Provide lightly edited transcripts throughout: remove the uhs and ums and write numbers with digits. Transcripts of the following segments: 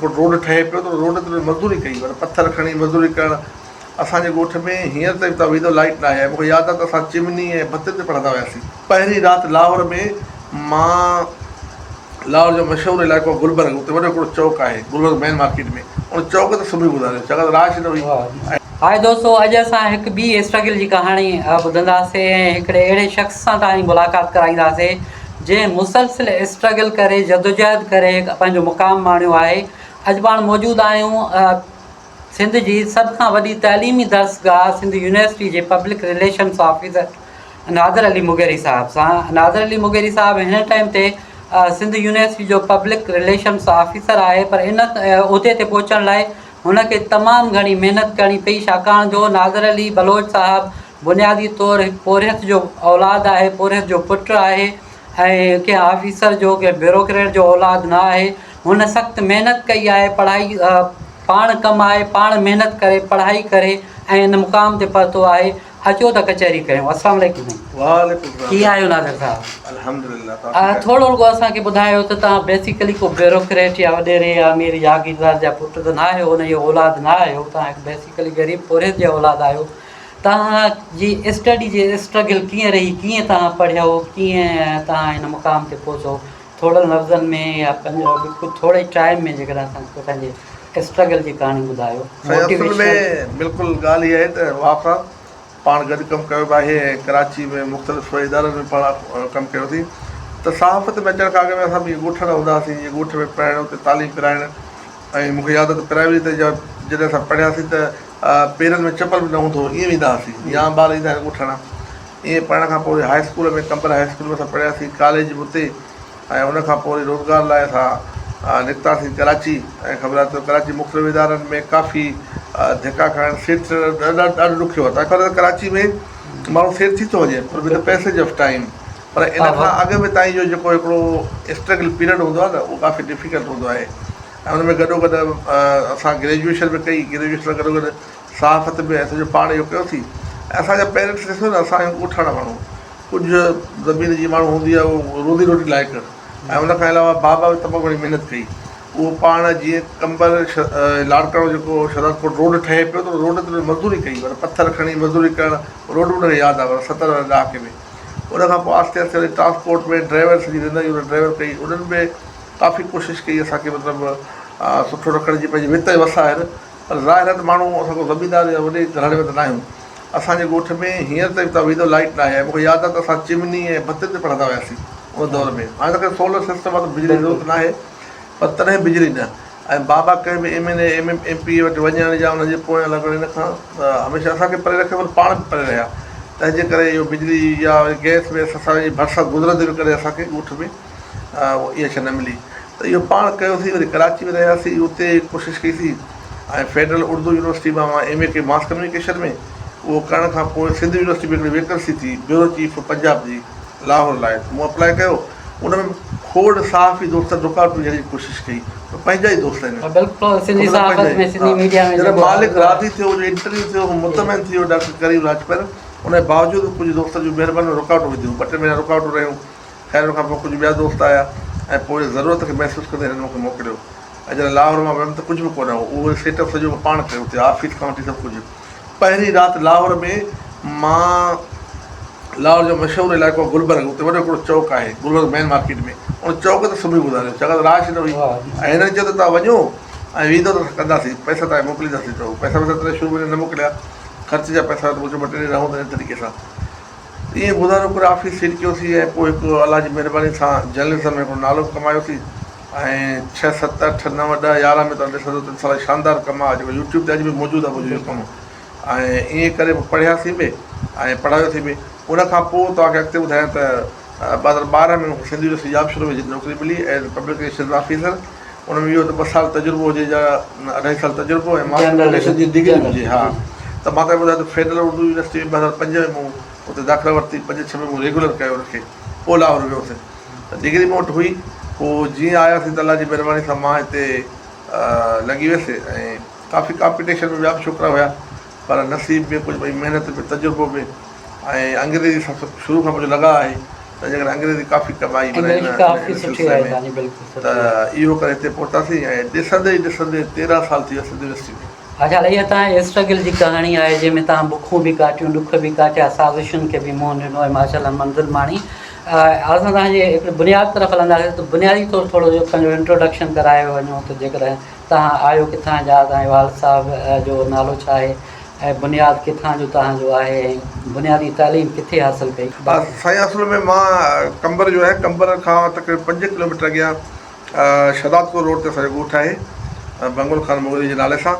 Shahdadkot road ٺهي پيو ته روڊ تي مزدوري ڪئي مطلب پٿر کڻي مزدوري ڪرڻ اسان جي ڳوٺ ۾ هينئر تائين به ويندو لائيٽ ناهي ۽ مون کي ياد آهي ته اسان چمني ۽ بتين تي پڙهندا هياسين. پهرين رات لاهور ۾ مان لاهور جو مشهور علائقو آهي گلبرگ اتي وڏو هڪڙو چوڪ آهي گلبرگ مين مارڪيٽ ۾ ان چوڪ تي سمهي گذاريو ڇاڪاڻ ته رهائش نه هئي ۽. هاء دوستو اڄ اسان هڪ ٻي اسٽرگل جي ڪهاڻي ٻڌنداسين ۽ هڪڙي اهڙي شخص سان توهان جي ملاقات ڪرائينداسين جنهن مسلسل اسٽرگل ڪري جدوجهد ڪري هڪ پنهنجو مقام ماڻيو آهي اڄ پاڻ موجود آهيون سنڌ جي سڀ کان وڏي تعليمي درسگاهه سنڌ يونيورسٽي جي public relations officer Nadir Ali Mugheri صاحب سان. نادر علي مغيري صاحب هن ٽائيم تي سنڌ يونيورسٽي جو پبلڪ رليشنز آفيسر آهي پر ان عهدي تي پهچڻ لاء هن کي تمام گهڻي محنت ڪرڻي پئي ڇاڪاڻ جو نادر علي بلوچ صاحب بنيادي طور هڪ پورهيت جو اولاد آهي پورهيت جو پٽ آهي ۽ ڪنهن آفيسر جو ڪنهن بيوروڪريٽ جو اولاد نه آهي هن سخت محنت ڪئي آهي پڙهائي پاڻ ڪمائي پاڻ محنت ڪري پڙهائي ڪري ۽ ان مقام تي پهتو آهي اچو ته ڪچهري ڪيون السلام عليڪم سائين وعليڪم السلام ڪيئن آهيو ناظر صاحب الحمدلله توهان ٺيڪ آهيو ٿورو رڳو اسان کي ٻڌايو ته توهان بيسيڪلي ڪو بيوروڪريٽ يا وڏيري يا امير جاگيردار جا پٽ ته نه آهيو ان جو اولاد نه آهيو توهان هڪ بيسيڪلي غريب پورهيت جا اولاد آهيو توهان جي اسٽڊي جي اسٽرگل ڪيئن رهي ڪيئن توهان پڙهيو ڪيئن توهان هن مقام تي پهتو ٿورن لفظن ۾ يا بلڪل ٿوري ٽائيم ۾ جيڪڏهن اسان کي پنهنجي اسٽرگل جي ڪهاڻي ٻڌايو سائين اصل ۾ بلڪل ڳالهه اها آهي ته وهاب صاحب پاڻ گڏ ڪم ڪيو به آهي ۽ ڪراچي ۾ مختلف ادارن ۾ پاڻ ڪم ڪيوسين ته صحافت ۾ اچڻ کان اڳ ۾ اسان به ڳوٺاڻا هوندا هئاسين جيئن ڳوٺ ۾ پڙهڻ اتي تعليم پرائڻ ۽ مون کي ياد آهي ته پرائمري تائين جڏهن اسان پڙهياسين ته پيرن ۾ چپل به نه هوندو هو ائين ويندا هئاسين جام ٻار ايندا آهن ڳوٺاڻا ائين پڙهڻ کان پوء وري high school ۾ Qambar high school ۾ اسان پڙهياسين ڪاليج به اتي ۽ ان کان پوء وري روزگار لاء اسان نڪتاسين ڪراچي ۽ خبر آهي ته ڪراچي مختلف ادارن ۾ ڪافي ڌڪا کائڻ سيٺ ڏاڍو ڏکيو آهي تنهن ڪري ڪراچي ۾ ماڻهو سيٺ ٿي ٿو وڃي پر ود پئسيج آف ٽائيم پر ان کان اڳ ۾ تائين جو جيڪو هڪڙو اسٽرگل پيريڊ هوندو آهي نه اهو ڪافي ڊفيڪلٽ هوندو آهي ۽ ان ۾ گڏو گڏ اسان گريجوئيشن به ڪئي گريجوئيشن سان گڏو گڏ صحافت به سڄو پاڻ اهو ڪيوسين ۽ اسان جا پيرنٽس ڏسو نه اسان آهيون ڳوٺاڻا ماڻهو ڪجهه زمين جي ماڻهو هوندي آهي اهو روزي روٽي لائق ۽ ان کان علاوه بابا به تمام گهڻي محنت ڪئي اهو پاڻ جيئن قمبر لاڙڪاڻو جيڪو شهدادڪوٽ روڊ ٺهي پيو ته روڊ تي مزدوري ڪئي مطلب پٿر کڻي مزدوري ڪرڻ روڊ ان کي ياد آهي 70 واري ڏهاڪي ۾ ان کان پوء آهستي آهستي وري ٽرانسپورٽ ۾ ڊرائيور سڄي زندگي ان ڊرائيور ڪئي انهن به ڪافي ڪوشش ڪئي اسان کي مطلب سٺو رکڻ جي پنهنجي وت ۽ وس آهر پر ظاهر آهي ته ماڻهو اسان ڪو زميندار يا وڏي گهراڻي ۾ ته ناهيون اسان جي ڳوٺ ۾ هينئر تائين به توهان ويندو لائيٽ ناهي ۽ مون کي ياد آهي ته اسان چمني ۽ بتين تي پڙهندا هياسين ان دور ۾ هاڻي ته خير سولر سسٽم آهي ته بجلي جي ضرورت ناهي پر تڏهن بجلي نه ۽ بابا ڪنهن به M N A M M P A وٽ وڃڻ يا انهن جي پويان لڳڻ ان کان هميشه اسان کي پري رکيو پر پاڻ به پري رهيا تنهن جي ڪري اهو بجلي يا گئس ويس اسان جي ڀرسان گذرندي به ڪڏهن اسان کي ڳوٺ ۾ اها شيء نه ملي ته اهو پاڻ ڪيوسين وري ڪراچي ۾ رهياسين اتي ڪوشش ڪئي سين ۽ فيڊرل اردو يونيورسٽي مان مان ايم اي ڪئي ماس ڪميونيڪيشن ۾ اهو ڪرڻ کان پوء سنڌ يونيورسٽي ۾ هڪڙي ويڪنسي ٿي بيورو چيف پنجاب جي لاهور لاء ته مون اپلاء ڪيو ان ۾ کوڙ صحافي دوستن رڪاوٽ وجهڻ جي ڪوشش ڪئي پر پنهنجا ئي دوست آهن بلڪل سنڌي صحافت ۾ سنڌي ميڊيا ۾ جڏهن مالڪ راضي ٿيو جو انٽرويو ٿيو مطمئن ٿي ويو ڊاڪٽر ڪريم راڄپر ان جي باوجود ڪجهه دوستن جون مهربانيون رڪاوٽون وڌيون ٻه ٽي مهينا رڪاوٽون رهيون خير ان کان پوء ڪجهه ٻيا دوست آيا ۽ پوء ضرورت کي محسوس ڪندي هنن مون کي موڪليو ۽ جڏهن لاهور مان ويم ته ڪجهه به ڪونه هو اهو سيٽ اپ سڄو مون پاڻ ڪيو اتي آفيس کان وٺي سڀ ڪجهه. پهرين رات لاهور ۾ مان لاهور جو مشهور علائقو آهي گلبرگ اتي وڏو هڪڙو چوڪ آهي گلبرگ مين مارڪيٽ ۾ ان چوڪ تي سمهي گذاريو ڇاڪاڻ ته رهائش نه هئي ۽ هنن چيو ته توهان وڃو ۽ ويندو ته اسان ڪنداسين پئسا توهان کي موڪلينداسين ته پئسا وئسا تڏهن شروع ۾ نه موڪليا خرچ جا پئسا ته مون چيو ٻه ٽي ڏينهن رهون ته ان طريقي سان ائين گذارو ڪري آفيس سيٽ ڪيوسين ۽ پوء هڪ الله جي مهرباني سان جرنلزم ۾ هڪڙو نالو به ڪمايوسين ۽ ڇهه ست اٺ نو ڏهه يارهن ۾ توهان ڏسندو ته انشاء الله شاندار ڪم آهي جيڪو يوٽيوب تي اڄ به موجود آهي منهنجو اهو ڪم ۽ ائين ڪري پوء پڙهياسين به ۽ پڙهايوسين به ان کان پوء توهان کي اڳتي ٻڌايان ته 2012 ۾ مون کي سنڌ يونيورسٽي ڄامشورو ۾ نوڪري ملي ايز پبلڪ رليشنز آفيسر ان ۾ اهو ته ٻه سال تجربو هجي يا اڍائي سال تجربو ۽ ماس ڪميونيڪيشن جي ڊگري هجي ها ته مان توهان کي ٻڌايان ته فيڊرل اردو يونيورسٽي ۾ 2005 ۾ مون اتي داخلا ورتي پنج ڇهه ۾ مون ريگيولر ڪيو ان کي پوء لاهور ويو هوس ته ڊگري مون وٽ هئي پوء جيئن آياسين ته الله جي مهرباني سان مان هتي لڳي ويس ۽ ڪافي ڪامپيٽيشن ۾ ٻيا به ڇوڪرا هيا پر نصيب به ڪجهه ڀئي محنت به تجربو به ۽ انگريزي سان شروع کان منهنجو لڳاء آهي. تنهن جي ڪري انگريزي ڪافي ڪم آئي معنيٰ انگلش ان ڪافي ان سٺي سلسلي آهي ۾ توهان جي بلڪل ته سٺي آهي. اهو ڪري هتي پهتاسين ۽ ڏسندي ئي ڏسندي 13 سال ٿي ويا سنڌ يونيورسٽي ۾. اڇا اها توهان جي اسٽرگل جي ڪهاڻي آهي جنهن ۾ توهان بکون به ڪاٽيون ڏک به ڪاٽيا سازشن کي به منهن ڏنو ۽ ماشاء الله منزل ماڻي. اسان توهان جي هڪڙي بنياد طرف هلنداسين ته بنيادي طور ٿورو جو پنهنجو انٽروڊڪشن ڪرايو وڃو ته جيڪڏهن توهان آهيو ڪٿان جا توهان جي والد صاحب جو نالو ڇا آهي ۽ بنياد ڪٿان جو توهان جو آهي ۽ بنيادي تعليم ڪٿي حاصل ڪئي؟ سائين اصل ۾ مان قمبر جو آهيان قمبر کان تقريبن 5 ڪلوميٽر اڳيان شهدادپور روڊ تي اسان جو ڳوٺ آهي بنگل خان مغري جي نالي سان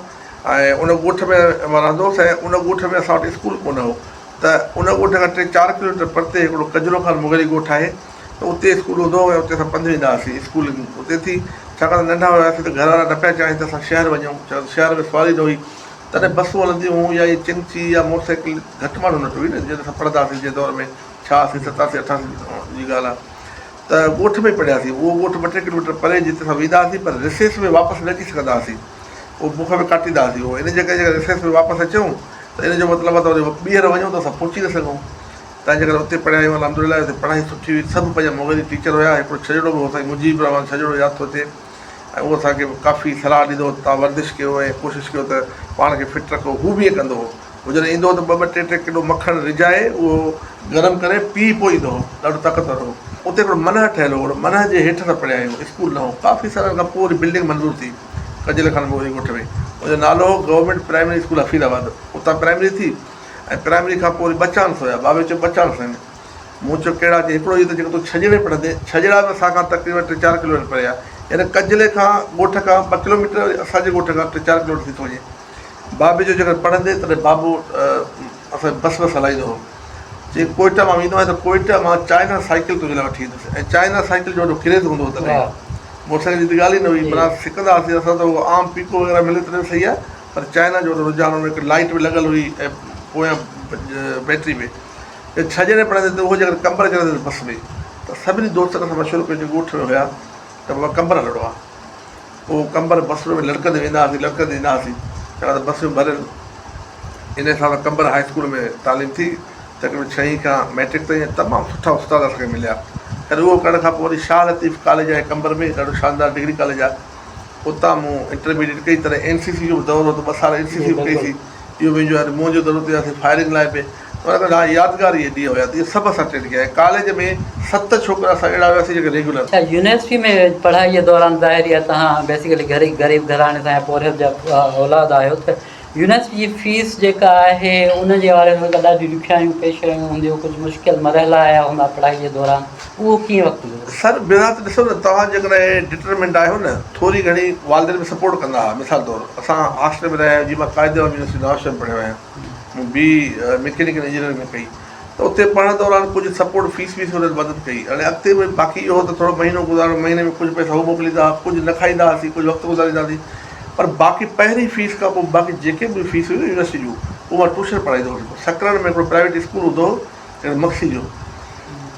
۽ ان ڳوٺ ۾ مان رهندو هوس ۽ ان ڳوٺ ۾ اسان وٽ اسڪول ڪونه هو ته ان ڳوٺ کان ٽي چار ڪلوميٽر پرتي هڪڙو ڪجرو خان مغري ڳوٺ آهي ته اتي اسڪول هوندو هو ۽ اتي اسان پنڌ ويندا هئاسين اسڪول اتي ٿي ڇاڪاڻ ته ننڍا هياسين ته گهر وارا نه پيا چاهين ته اسان شهر وڃون ڇاڪاڻ ته شهر ۾ سواري نه هئي تڏهن بسون هلنديون هيون يا اهي چنگچي يا موٽر سائيڪل گهٽ ماڻهن وٽ هئي نه جڏهن اسان پڙهندا هئاسين جنهن دور ۾ 86 87 88 جي ڳالهه آهي ته ڳوٺ ۾ پڙهياسين اهو ڳوٺ ٻه ٽي ڪلوميٽر پري جتي اسان ويندا هئاسين پر رسيس ۾ واپس نه اچي سگهندا هئاسين اهو بک ۾ ڪاٽيندا هئاسين اهو ان جي ڪري جيڪڏهن رسيس ۾ واپس اچون ته ان جو مطلب آهي ته وري ٻيهر وڃون ته اسان پهچي نه سگهون تنهن جي ڪري اتي پڙهيا آهيون الحمد لله اتي پڙهائي سٺي هئي سڀ پنهنجا مغري ٽيچر هيا هڪڙو ڇڄڙو به هو سائين مجيب الرحمان ڇڄڙو ياد ٿو اچي ۽ اهو اسان کي ڪافي صلاح ڏيندو هو ته توهان ورزش ڪيو ۽ ڪوشش ڪيو ته پاڻ کي فٽ رکو هو به ائين ڪندو هو هو جڏهن ايندو هو ته ٻه ٻه ٽي ٽي ڪلو مکڻ رجائي اهو گرم ڪري پي پوء ايندو هو ڏاڍو طاقتور هو اتي هڪڙو منهه ٺهيل هو ان منهه جي هيٺ اسان پڙهيا آهيون اسڪول نه هو ڪافي سالن کان پوء وري بلڊنگ منظور ٿي ڪجل خان مغري ڳوٺ ۾ ان جو نالو هو گورنمينٽ پرائمري اسڪول حفيظ آباد اتان پرائمري ٿي ۽ پرائمري کان پوء وري ٻه چانس هيا بابي چيو ٻه چانس آهن مون چيو ڪهڙا چي هڪڙو اهو ته جيڪو تون ڇڄڙي پڙهندين ڇڄڙا به اسان کان تقريبن ٽي چار ڪلوميٽر پري آهي يعني ڪجلي کان ڳوٺ کان ٻه ڪلوميٽر وري اسان جي ڳوٺ کان ٽي چار ڪلوميٽر ٿي ٿو وڃي بابي چيو جيڪڏهن پڙهندين تڏهن بابو اسان جي بس وس هلائيندو هو چي ڪوئٽا مان ويندو آهيان ته ڪوئٽا مان چائنا سائيڪل تنهنجي لاء وٺي ايندس ۽ چائنا سائيڪل جو وڏو ڪريز هوندو هو تڏهن موٽر سائيڪل جي ته ڳالهه ئي نه هئي معنيٰ سکندا هئاسين اسان ته اهو عام پيڪو وغيره ملي تڏهن به صحيح آهي پر چائنا جو وڏو رجحان هن ۾ هڪ لائيٽ به لڳل هئي ۽ پويان بيٽري به جي ڇهه ڄڻي پڙهندي ته اهو جيڪڏهن قمبر چڙهندي ته بس ۾ ته سڀني دوستن اسان مشورو ڪيو جيڪي ڳوٺ ۾ هيا ته بابا قمبر هلڻو آهي پوء قمبر بس ۾ لڙڪندي ويندا هئاسين لڙڪندي ايندا هئاسين ڇاڪاڻ ته بس ۾ ڀريل ان حساب سان قمبر هاء اسڪول ۾ تعليم ٿي تقريبن ڇهين کان مئٽرڪ تائين ۽ تمام سٺا استاد اسان کي مليا خير اهو ڪرڻ کان پوء وري شاهه لطيف ڪاليج آهي قمبر ۾ ڏاڍو شاندار ڊگري ڪاليج آهي اتان مون انٽرميڊيٽ ڪئي تڏهن اين سي سي جو به دور هو ته ٻه سال اين سي سي به ڪئي سي اهو به انجواء موهن جو دڙو تي وياسين فائرنگ لاء به ته ان ڪري يادگار اهي ڏينهن هيا ته اهي سڀ اسان اٽينڊ ڪيا ۽ ڪاليج ۾ ست ڇوڪرا اسان اهڙا هياسين جيڪي ريگيولر. اڇا يونيورسٽي ۾ پڙهائي جي دوران ظاهر آهي توهان بيسيڪلي غريب گهراڻي سان يا پورهيت جا اولاد آهيو ته يونيورسٽي جي فيس جيڪا آهي ان جي حوالي سان ته ڏاڍيون ڏکيائيون پيش آيون هونديون ڪجهه مشڪل مرحلا آيا هوندا پڙهائي جي دوران اهو ڪيئن وقت گذريو؟ سر بذات ڏسو نه توهان جيڪڏهن ڊٽرمنڊ آهيو نه ٿوري گهڻي والدين به سپورٽ ڪندا ها مثال طور اسان هاسٽل ۾ رهيا آهيون جيئن مان قائد عوام يونيورسٽي نوابشاهه ۾ پڙهيو آهيان مون بي مڪينيڪل انجنيئرنگ ۾ ڪئي ته اتي پڙهڻ دوران ڪجهه سپورٽ فيس ويس هنن مدد ڪئي هاڻي اڳتي به باقي اهو ته ٿورو مهينو گذارڻو مهيني ۾ ڪجهه پئسا هو موڪليندا ها ڪجهه نه کائيندا هئاسين ڪجهه وقت گذاريندا هئاسين پر باقي پهرين فيس کان پوء باقي جيڪي به فيس هيون يونيورسٽي جون اهو مان ٽيوشن پڙهائيندو هوس سڪرنڊ ۾ هڪڙو پرائيويٽ اسڪول هوندو هو هڪڙي مگسي جو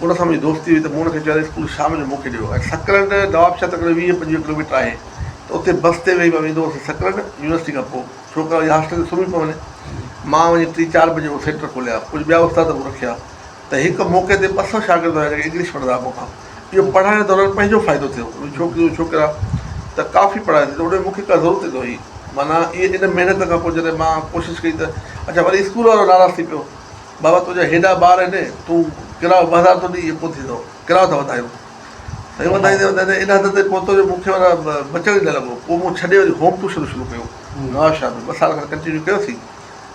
ان سان منهنجي دوستي هئي ته مون ان کي چيو يار اسڪول شام جو مون کي ڏيو ۽ سڪرنڊ نوابشاهه تقريبن 20 25 ڪلوميٽر آهي ته اتي بس تي ويهي مان ويندو هوس سڪرنڊ يونيورسٽي کان پوء ڇوڪرا وري هاسٽل تي سمهي پون. مان وڃي ٽي چار بجي اهو سينٽر کوليا. ڪجهه ٻيا استاد مون رکيا ته هڪ موقعي تي 200 شاگرد هيا جيڪي انگلش پڙهندا هئا مون کان. اهو پڙهائڻ دوران پنهنجو فائدو ٿيو. اهي ڇوڪريون ڇوڪرا ته ڪافي پڙهاياسين ته ان ۾ مون کي ڪا ضرورت ئي نه هئي. معنيٰ اهي ان محنت کان پوء جڏهن مان ڪوشش ڪئي ته اڇا وري اسڪول وارو ناراض ٿي پيو. بابا تنهنجا هيڏا ٻار آهن تون ڪرايو 2000 ٿو ڏئين اهو ڪونه ٿيندو. ڪرايو ٿا وڌايون. سائين وڌائيندي وڌائيندي ان حد تائين پهتو جو مون کي معنيٰ بچڻ ئي نه لڳو. پوء مون ڇڏي وري هوم ٽيوشن شروع ڪيو نوابشاهه ۾ ٻه سال کن ڪنٽينيو ڪيوسين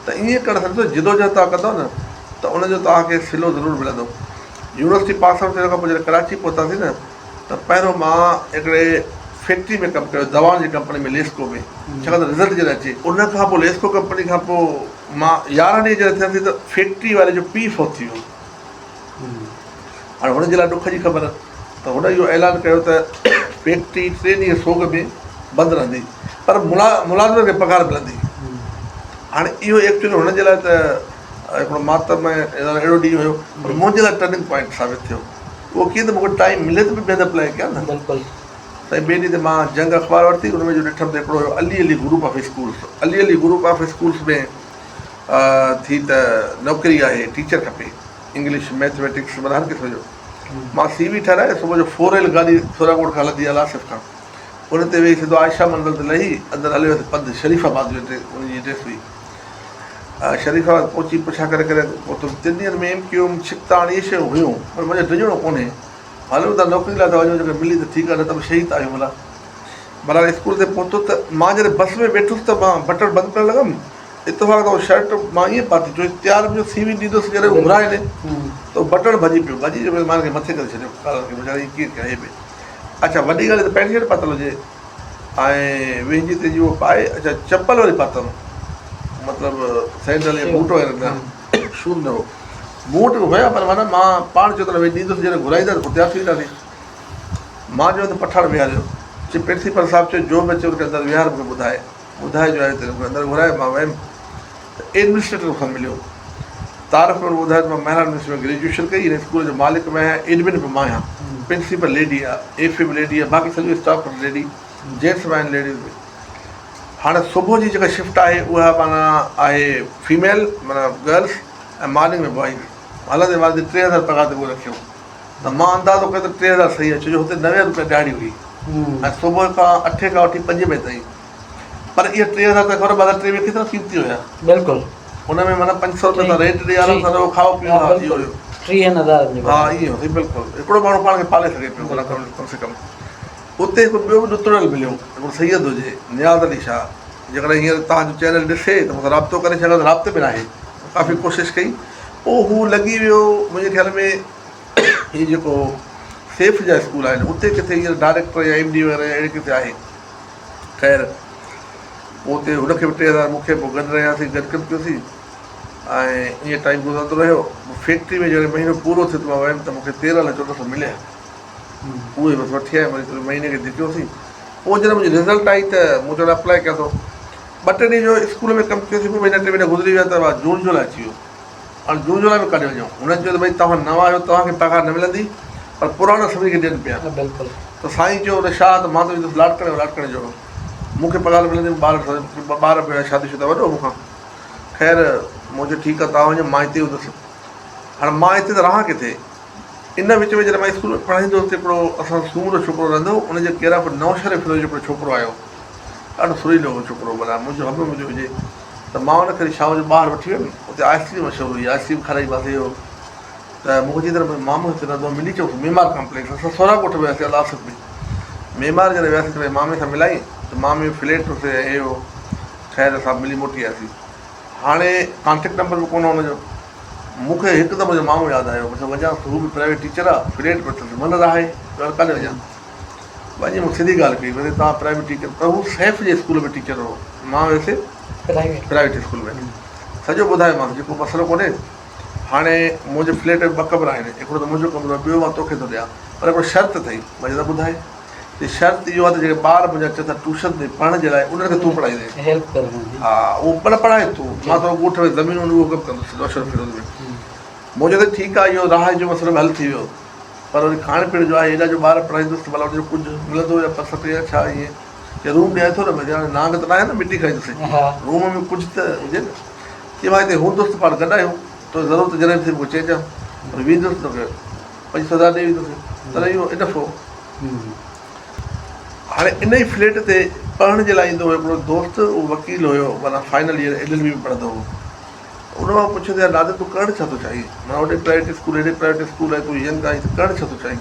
ته ائين ڪرڻ سان ڏسو جدوجهد توهان ڪندؤ نه ته ان جو توهان کي صلو ضرور ملندو. يونيورسٽي پاس آئوٽ ٿيڻ کان پوء جڏهن ڪراچي پهتاسين نه ته پهريون مان هڪڙي فيڪٽري ۾ ڪم ڪيو دوائن جي ڪمپني ۾ ليسڪو ۾ ڇاڪاڻ ته رزلٽ جڏهن اچي. ان کان پوء ليسڪو ڪمپني کان پوء مان 11 ڏينهن جڏهن ٿياسين ته فيڪٽري واري جو پيء فوت ٿي ويو. هاڻي هن جي لاء ڏک جي خبر ته هن اهو اعلان ڪيو ته فيڪٽري ٽي ڏينهن سوڳ ۾ بند رهندي پر ملازمن کي پگهار ملندي. هاڻي اهو ايڪچولي هن جي لاء ته هڪڙو ماتم ۽ اهڙو ڏينهن هيو پر منهنجي لاء ٽرننگ پوائنٽ ثابت ٿيو. اهو ڪيئن ته مون کي ٽائيم ملي ته به ٻئي هنڌ اپلائي ڪيان نه. بلڪل. سائين ٻئي ڏينهن تي مان جنگ اخبار ورتي ان ۾ جو ڏٺم ته هڪڙو هيو Ali Ali group of schools Ali Ali group of schools ۾ ٿي ته نوڪري آهي ٽيچر کپي انگلش ميٿميٽڪس معنيٰ هر قسم جو. مان سي وي ٺهرائي صبح جو فور ويل گاڏي سهراب ڳوٺ کان هلندي آهي لاصف کان ان تي ويهي سڌو عائشه منزل تي لهي اندر هليو ويس پنڌ شريف آباد جو ان جي ڊريس هئي. شريف آباد پهچي پڇا ڪري ڪري پهتم. تن ڏينهن ۾ ايم ڪيو ايم ڇڪتاڻ اهي شيون هيون پر منهنجو ڊڄڻو ڪونهي. هلون ٿا نوڪري لاء ٿا وڃون جيڪڏهن ملي ته ٺيڪ آهي نه ته به شهيد ته آهيون ڀلا. بهرحال اسڪول تي پهتو ته مان جڏهن بس ۾ ويٺس ته مان بٽڻ بند ڪرڻ لڳم اتفاق سان اهو شرٽ مان ائين پاتي جو اختيار منهنجو سي وي ڏيندس جڏهن هو گهرائي ني ته اهو بٽڻ ڀڄي پيو ڀڄي جو مان هن کي مٿي ڪري ڇڏيو ڪالر کي ويچاري هي ڪيئن ڪيان هي به اڇا وڏي ڳالهه ته پينٽ شرٽ پاتل هجي ۽ وهنجي تنهنجي اهو پائي اڇا چپل وري پاتم مطلب سينڊل يا بوٽ وغيره نه شوز نه هو مون وٽ به هيا پر معنيٰ مان پاڻ چيو ته ويهي ڏيندس جڏهن گهرائيندا ته پوء تيار ٿي وينداسين مان چيو ته پٺاڻ ويهاريو چي پرنسپل صاحب چيو جو به اچي ان کي اندر ويهار مون کي ٻڌائي ٻڌائي جو آيو ته مون کي اندر گهرائي مان ويم ته ايڊمنسٽريٽر مون سان مليو تعارف ۾ ٻڌايو ته مان مهراڻ يونيورسٽي ۾ گريجوئيشن ڪئي هن اسڪول جو مالڪ به آهيان ايڊمن به مان آهيان پرنسپل ليڊي آهي ايف اي به ليڊي آهي باقي سڄو اسٽاف ليڊي جينٽس به آهن ليڊيز به هاڻي صبح جي جيڪا شفٽ آهي اها معنيٰ آهي فيميل معنيٰ گرلس ۽ مارننگ ۾ بوائز هلندي والدي 3000 پگهار تي اهو رکيو ته مان اندازو ڪيو ته 3000 صحيح آهي ڇو جو هتي 90 روپيا ڏهاڙي هئي ۽ صبح کان اٺين کان وٺي پنجين بجي تائين پر اهي 3000 ته خبر 2023 ۾ ڪيترا قيمتي هيا. بلڪل. ان ۾ معنيٰ 500 روپيا تان رينٽ ڏئي آرام سان رهو کائو پيئو ها اهو هيو. ٽيهن هزارن جي ها ائين هو سائين بلڪل هڪڙو ماڻهو پاڻ کي پالي سگهي پيو معنيٰ ڪم سي ڪم اتي هڪ ٻيو به ڏتڙيل مليو هڪڙو سيد هجي نياز علي شاهه جيڪڏهن هينئر توهان جو چينل ڏسي ته مون سان رابطو ڪري ڇاڪاڻ ته رابطي ۾ ناهي ڪافي ڪوشش ڪئي پوء هو لڳي ويو منهنجي خيال ۾ هي جيڪو سيف جا اسڪول آهن اتي ڪٿي هينئر ڊائريڪٽر يا ايم ڊي وغيره اهڙي ڪٿي آهي خير پوء اتي هن کي به 3000 مون کي پوء گڏ رهياسين گڏ ڪم ڪيوسين ۽ ائين ٽائيم گذرندو رهيو پوء فيڪٽري ۾ جڏهن مهينو پورو ٿيو ته مان ويم ته مون کي تيرهن لک چوڏهن سو مليا اهي بس وٺي آيم وري ٿوري مهيني کي ڌڪيوسين پوء جڏهن منهنجي رزلٽ آئي ته مون چيو اپلاء ڪيان ٿو ٻه ٽي ڏينهن جو اسڪول ۾ ڪم ڪيوسين پوء مهينا ٽي مهينا گذري ويا ته جون جولاء اچي ويو هاڻي جون جولاء ۾ ڪاڏي وڃون؟ هنن چيو ته ڀئي توهان نوان آهيو توهان کي پگهار نه ملندي پر پراڻا سڀني کي ڏين پيا. ته سائين چيو ان شاهه ته مان ته ويندس لاڙڪاڻي لاڙڪاڻي جو مون کي پگهار ملندي ٻار ٻار به هيا شادي شده وڏو هو مون کان. خير مون چيو ٺيڪ آهي توهان وڃو مان هتي هوندس. هاڻي مان هتي ته رهان ڪٿي؟ ان وچ ۾ جڏهن مان اسڪول ۾ پڙهائيندو هوس ته هڪڙو اسان سومرو ڇوڪرو رهندو هو ان جي ڪير آف نوشهري فيروز جو هڪڙو ڇوڪرو آيو ڏاڍو سريلو هو ڇوڪرو ڀلا منهنجو هم عمر جو هجي. ته مان ان کي شام جو ٻاهر وٺي ويم، اتي آئس ڪريم مشهور هئي، آئس ڪريم کارائي مانس اهو ته مون کي چئي ته منهنجو مامو هتي رهندو آهي، ملي چئوس معمار ڪامپليڪس، اسان سهراب ڳوٺ ۾ وياسين الله آصف ۾ معمار جڏهن وياسين ته پنهنجي مامي سان ملائين ته مامي جو فليٽ هوس ۽ اهي هو، خير سان ملي موٽي آياسين. هاڻي ڪانٽيڪٽ نمبر به ڪونه هو ان جو، مون کي هڪدم منهنجو مامو ياد آيو، مون چيو وڃانس هو به پرائيويٽ ٽيچر آهي، فليٽ به اٿس، من رهائي، ڳالهه ڪاڏي وڃان. وڃي مون سڌي ڳالهه ڪئي ڀلي توهان پرائيويٽ ٽيچر پر هو سيف جي اسڪول ۾ ٽيچر هو مان ويس پرائيويٽ اسڪول ۾ سڄو ٻڌايومانس جيڪو مسئلو ڪونهي هاڻي منهنجي فليٽ ۾ ٻه ڪمرا آهن هڪڙو ته منهنجو ڪمرو آهي ٻيو مان توکي ٿو ڏيان پر هڪڙو شرط اٿئي مان چيو ته ٻڌائي چي شرط اهو آهي ته جيڪي ٻار منهنجا اچن ٿا ٽيوشن تي پڙهڻ جي لاء انهن کي تون پڙهائيندين ها اهو پر پڙهائي تون مان تو ڳوٺ ۾ زمينون اهو ڪم ڪندس نوشهرو فيروز ۾ مون چيو ته ٺيڪ آهي اهو راهه جو مسئلو به حل ٿي ويو پر وري کائڻ پيئڻ جو آهي ايڏا جو ٻار پڙهائيندس ته ڀلا ان جو ڪجهه ملندو يا پرسنٽ يا ڇا ائين چي روم ڏيان ٿو نه ڀئي هاڻي نانگ ته ناهي نه مٽي کائيندس روم ۾ ڪجهه ته هجي نه چي مان هتي هوندس ته پاڻ گڏ آهيون تو ضرورت جڏهن به ٿئي مون کي چئجان پر ويندس توکي پنج هزار ڏئي ويندس تڏهن اهو انف هو هاڻي ان ئي فليٽ تي پڙهڻ جي لاء ايندو هو هڪڙو دوست اهو وڪيل هيو معنيٰ final year L L B ۾ پڙهندو هو ان مان پڇيو ته يار نادر تون ڪرڻ ڇا ٿو چاهين؟ مان هوڏي پرائيويٽ اسڪول هيڏي پرائيويٽ اسڪول ۽ تون ينگ آهين ته ڪرڻ ڇا ٿو چاهين؟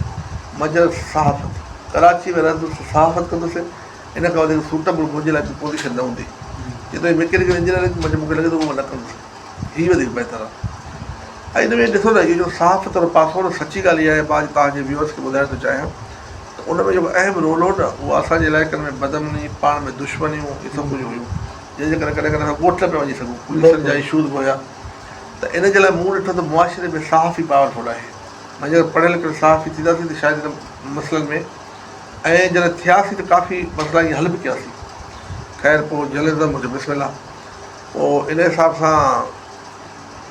مان چيو صحافت. ڪراچي ۾ رهندس ته صحافت ڪندس ان کان وڌيڪ سوٽيبل منهنجي لاء ٻي پوزيشن نه هوندي. چي ٿو هي مڪينيڪل انجنيئرنگ مان چيو مون کي لڳي ٿو اهو مان نه ڪندس هي وڌيڪ بهتر آهي. ۽ ان ۾ ڏسو نه اهو جو صحافت وارو پاسو نه سچي ڳالهه اها آهي مان اڄ توهان جي ويوئرس کي ٻڌائڻ ٿو چاهيان ته ان ۾ جيڪو اهم رول هو نه اهو اسان جي علائقن ۾ بدامني پاڻ ۾ دشمنيون اهي سڀ ڪجهه هيون. جنهن جي ڪري ڪڏهن ڪڏهن اسان ڳوٺ نه پيا وڃي سگهون، پوليسن جا اشوز به هيا ته ان جي لاء مون ڏٺو ته معاشري ۾ صحافي پاورفل آهي. مان جيڪڏهن پڙهيل لکيل صحافي ٿينداسين ته شايد انهن مسئلن ۾ ۽ جڏهن ٿياسين ته ڪافي مسئلا ائين حل به ڪياسين. خير پوء جرنلزم مون چيو بسم الله پوء ان حساب سان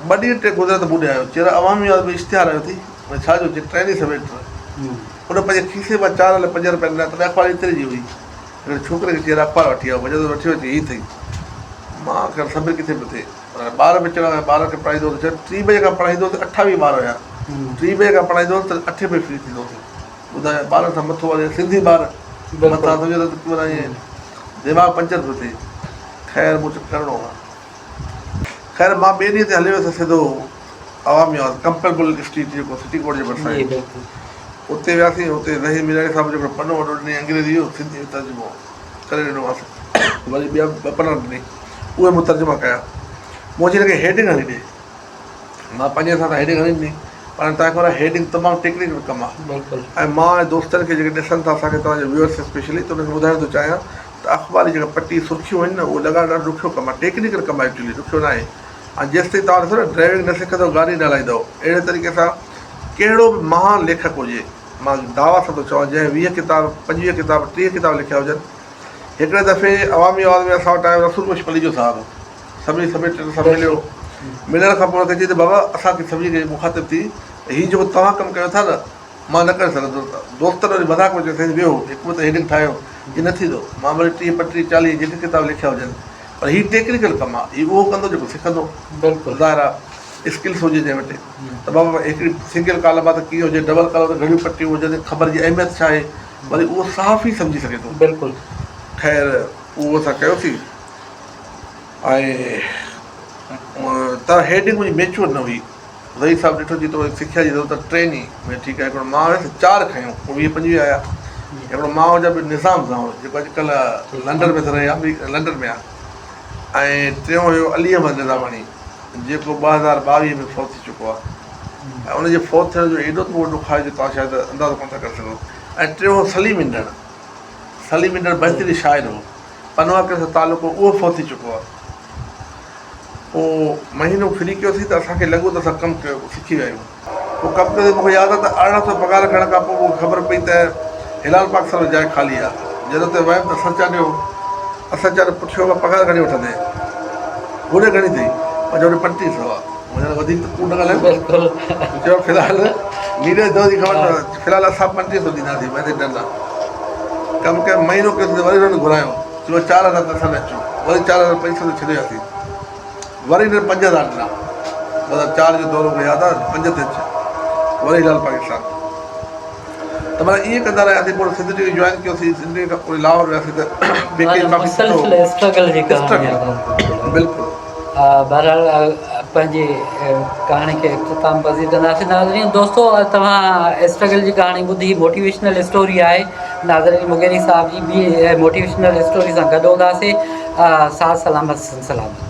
ٻه ڏينهن ٽي گذريا ته مون ڏي آيو چير عوامي آواز ۾ اشتهار آيو ٿي ۾ ڇا جو چي ٽريني سب ايڊيٽر ان پنهنجي کيسي مان چار الائي پنج رپيا ڏنا تڏهن اخبار ايتري جي هئي. هڪڙي ڇوڪري کي چير اخبار وٺي آء مجلس وٺي اچي هي اٿئي. مان آخر صبر ڪٿي به ٿئي. پر هاڻي ٻار به اچڻا هيا ٻارن کي پڙهائيندو هوس ٽي بجي کان پڙهائيندو هوس اٺاويهه ٻار هيا. ٽي بجي کان پڙهائيندو هوس ته اٺين بجي فري ٿيندو هوس. ٻڌايان ٻارن سان مٿو هلي سنڌي ٻار مٿان سمجهو ته معنيٰ ائين دماغ پنچر پيو ٿئي. خير مون چيو ڪرڻو آ. خير مان ٻئي ڏينهن تي هليو ويس سڌو عوامي آواز ڪمپيبل اسٽريٽ جيڪو سٽي ڪورٽ جي ڀرسان آهي اتي وياسين اتي ظهير ميراڻي صاحب جو هڪڙو پنو وڏو ڏني انگريزي جو سنڌي ۾ ترجمو ڪري ڏنومانس وري ٻيا ٻه پنا ڏني اهي مون ترجما ڪيا مون چيو هن کي هيڊنگ هڻي ڏي مان پنهنجي حساب سان هيڊنگ هڻي ڏني پر توهان کي خبر آهي هيڊنگ تمام ٽيڪنيڪل ڪم آهي بلڪل ۽ مان ۽ دوستن کي جيڪي ڏسن ٿا اسان کي توهان جا ويورس اسپيشلي ته انهن کي ٻڌائڻ ٿو چاهيان ته اخباري جيڪا پٽي سرخيون آهن نه اهو لڳائڻ ڏاڍو ڏکيو ڪم آهي ٽيڪنيڪل ڪم آهي ايڪچولي ڏکيو نه آهي ۽ جيستائين توهان ڏسو نه ڊرائيونگ نه سکندو گاڏي نه هلائيندو اهڙي طريقي سان ڪهڙو به مهان ليکڪ هجي مان دعويٰ سان ٿو چوان جنهن 20 ڪتاب 25 ڪتاب 30 ڪتاب لکيا هجن هڪڙي دفعي عوامي آواز ۾ اسان وٽ آيو رسول بخش پليجو صاحب سڀني سب ايڊيٽر سان مليو ملڻ کان پوء هن کي چئي ته بابا اسان کي سڀني کي مخاطب ٿي ته هي جيڪو توهان ڪم ڪيو ٿا نه مان نه ڪري سگهندس دوستن وري مذاق ۾ چيو سائين ويهو هڪ ٻه ته هيڊنگ ٺاهيو جي نه ٿيندو مان وري 30 35 40 جيڪي ڪتاب لکيا هجن پر هي ٽيڪنيڪل ڪم آهي هي اهو ڪندو جيڪو سکندو بلڪل ظاهر آهي اسڪلس هجي جنهن وٽ ته بابا هڪڙي سنگل ڪالم آهي ته ڪيئن هجي ڊبل ڪالم ته گهڻيون پٽيون هجن خبر جي اهميت ڇا آهي وري اهو صحافي سمجهي سگهي ٿو بلڪل خير اهو اسان ڪيوسين ۽ ته هيڊنگ منهنجي ميچوئر نه هئي ظهير صاحب ڏٺو چي تو سکيا جي ضرورت آهي ٽريني ۾ ٺيڪ آهي هڪڙو مان هيس چار کنيو پوء 20 25 آيا هڪڙو مان هجان ٻيو نظام زان هو جيڪو اڄڪلهه لنڊن ۾ ٿو رهي لنڊن ۾ آهي ۽ ٽيون هيو علي احمد نظاماڻي جيڪو 2022 ۾ فوت ٿي چڪو آهي ۽ ان جي فوت ٿيڻ جو ايڏو ته مون ڏک آهي جو توهان شايد اندازو ڪونه ٿا ڪري سگهو ۽ ٽيون هو سليم انڊڙ سليم انڊڙ بهترين شاعر هو پنوهاڪر سان تعلق هو اهو فوت ٿي چڪو آهي. پوء مهينو فري ڪيوسين ته اسان کي لڳو ته اسان ڪم ڪيو سکي ويا آهيون. پوء ڪم ڪيوسين مون کي ياد آهي ته 18 سو پگهار کڻڻ کان پوء مون کي خبر پئي ته هلال پاڪستان ۾ جاء خالي آهي. جڏهن اتي ويم ته اسد چانڊيو هو. اسد چانڊيو پڇيو مان پگهار گهڻي وٺندين؟ هوڏي گهڻي اٿئي؟ مان چيو هوڏي 35 سو آهي. مون چيو وڌيڪ ته ڪوڙ نه ڳالهايو. مون چيو في الحال ميڊيا جي دور جي خبر نه في الحال اسان 35 سو ڏينداسين مون چيو ڊن آهي. ڪم ڪيم مهينو ڪيوسين ته وري هنن گهرايو. چيو 4000 ته اسان ڏي اچو. وري 4500 تي ڇڏي وياسين. وري هنن 5000 ڏنا. 2004 جو دور مون کي ياد آهي پنج تي اچ وري هلال پاڪستان. ته معنيٰ ائين ڪندا رهياسين پوء سنڌ ٽي وي جوائن ڪيوسين سنڌ ٽي وي کان پوء لاهور وياسين ته پيڪيج ڪافي سٺو مسلسل اسٽرگل جي ڪهاڻي آهي بلڪل بهرحال پنهنجي ڪهاڻي کي اختتام پذير ڪنداسين ناظرين دوستو توهان اسٽرگل جي ڪهاڻي ٻڌي موٽيويشنل اسٽوري آهي ناظرين مغيري صاحب جي ٻي موٽيويشنل اسٽوري سان گڏ هونداسين ساٿ سلامت سلامت.